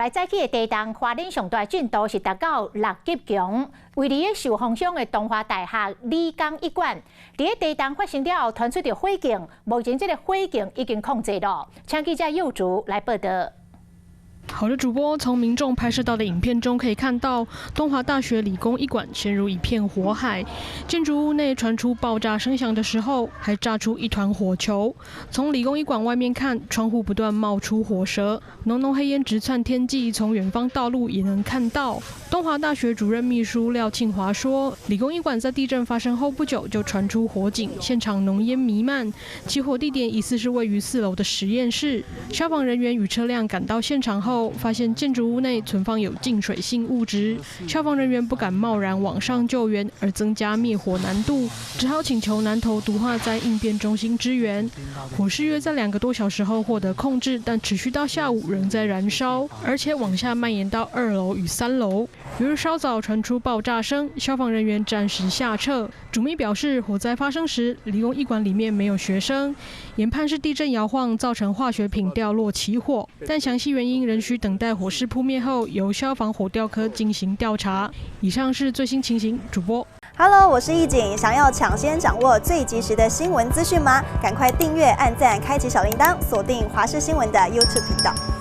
來早起的地動，花蓮上大震度是達到6級強。位佇咧壽豐鄉的東華大學理工一館，佇咧地動發生了後，傳出著火警，目前這个火警已經控制了。請記者幼竹來報道。好的，主播從民眾拍攝到的影片中可以看到，東華大學理工一館陷入一片火海，建築物內傳出爆炸聲響的時候，還炸出一團火球。從理工一館外面看，窗戶不斷冒出火舌，濃濃黑煙直竄天際，從遠方道路也能看到。東華大學主任秘書廖慶華說，理工一館在地震發生後不久就傳出火警，現場濃煙彌漫，起火地點疑似是位於4樓的實驗室。消防人員與車輛趕到現場後，發現建築物內存放有浸水性物質，消防人員不敢貿然往上救援，而增加滅火難度，只好請求南投毒化災應變中心支援。火勢約在2個多小時後獲得控制，但持續到下午仍在燃燒，而且往下蔓延到2樓與3樓。由於稍早傳出爆炸聲，消防人員暫時下撤。主秘表示，火災發生時，理工一館裡面沒有學生，研判是地震搖晃造成化學品掉落起火，但詳細原因仍需等待火勢撲滅後，由消防火調科進行調查。以上是最新情形，主播。 Hello，我是易景，想要搶先掌握最及時的新聞資訊嗎？趕快訂閱、按讚、開啟小鈴鐺，鎖定華視新聞的 YouTube 頻道。